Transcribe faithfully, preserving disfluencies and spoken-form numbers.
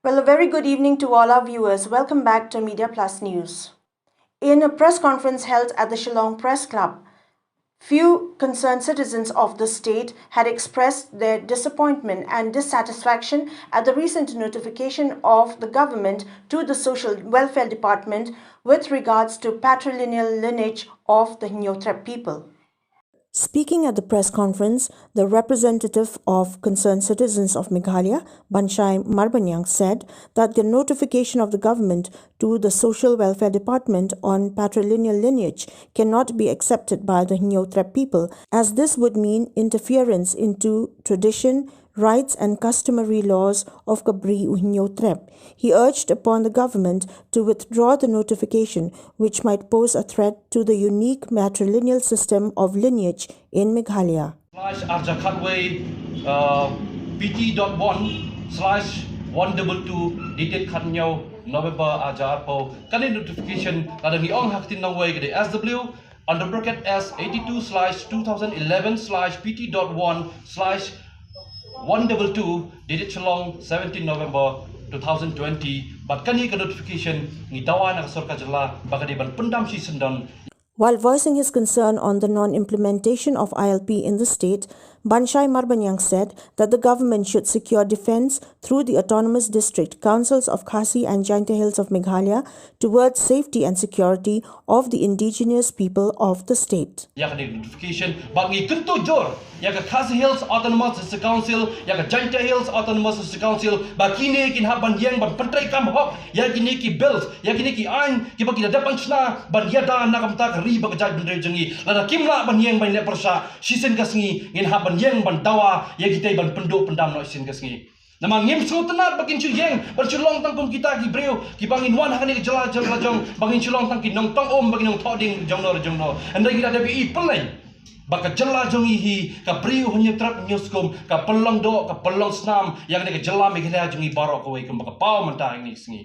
Well, a very good evening to all our viewers. Welcome back to Media Plus News. In a press conference held at the Shillong Press Club, few concerned citizens of the state had expressed their disappointment and dissatisfaction at the recent notification of the government to the Social Welfare Department with regards to patrilineal lineage of the Hynñiewtrep people. Speaking at the press conference, the representative of Concerned Citizens of Meghalaya, Banshai Marbaniang, said that the notification of the government to the Social Welfare Department on patrilineal lineage cannot be accepted by the Hynñiewtrep people, as this would mean interference into tradition, rights and customary laws of ka Bri u Hynñiewtrep. He urged upon the government to withdraw the notification, which might pose a threat to the unique matrilineal system of lineage in Meghalaya. Slash arja khatwei, uh, P T dot one slash one double two, dated khathynñiew November arja arphew. Kane notification ka dang ong ha ka ktien nongwei ka dei S W under bracket S eighty-two slash two thousand eleven slash P T dot one slash one double two, dated Shillong, seventeen November two thousand twenty. Bad kane ka notification ngi dawa na ka sorkar jylla ba ka dei ban pyndam shisyndon. While voicing his concern on the non-implementation of I L P in the state, Banshai Marbaniang said that the government should secure defense through the Autonomous District Councils of Khasi and Jaintia Hills of Meghalaya towards safety and security of the indigenous people of the state. Ïa ka notification ba ngi kyntu jur ïa ka Khasi Hills Autonomous District Council, ïa ka Jaintia Hills Autonomous District Council, ba kine kin hap ban ïeng ban pyntreikam hok ïa kine ki bills, ïa kine ki aiñ kiba ki da dep ban shna ban ïada na ka bynta ka ri bad ka jaitbynriew jong ngi. Lada kim lah ban ïeng ban leh pyrshah shisien ka sngi, ngin hap ban ïeng ban dawa ïa kitei ban pynduh pyndam noh shisien ka sngi. Namar ngim sngewtynnat ba kin shu ïeng ban shu long tang kum kita ki briew kiba ngin wan ha kane ka jylla jong la jong, ba ngin shu long tang ki nongtong um, ba ngin nongthoh ding jongno re jongno. Hynrei ngi da dep ïohi pynlong ba ka jylla jong ngi hi, ka Bri u Hynñiewtrep Hynñiewskum ka pynlong doh, ka pynlong snam ïa kane ka jylla Meghalaya jong ngi baroh kawei kumba ka paw mynta ha kine ki sngi.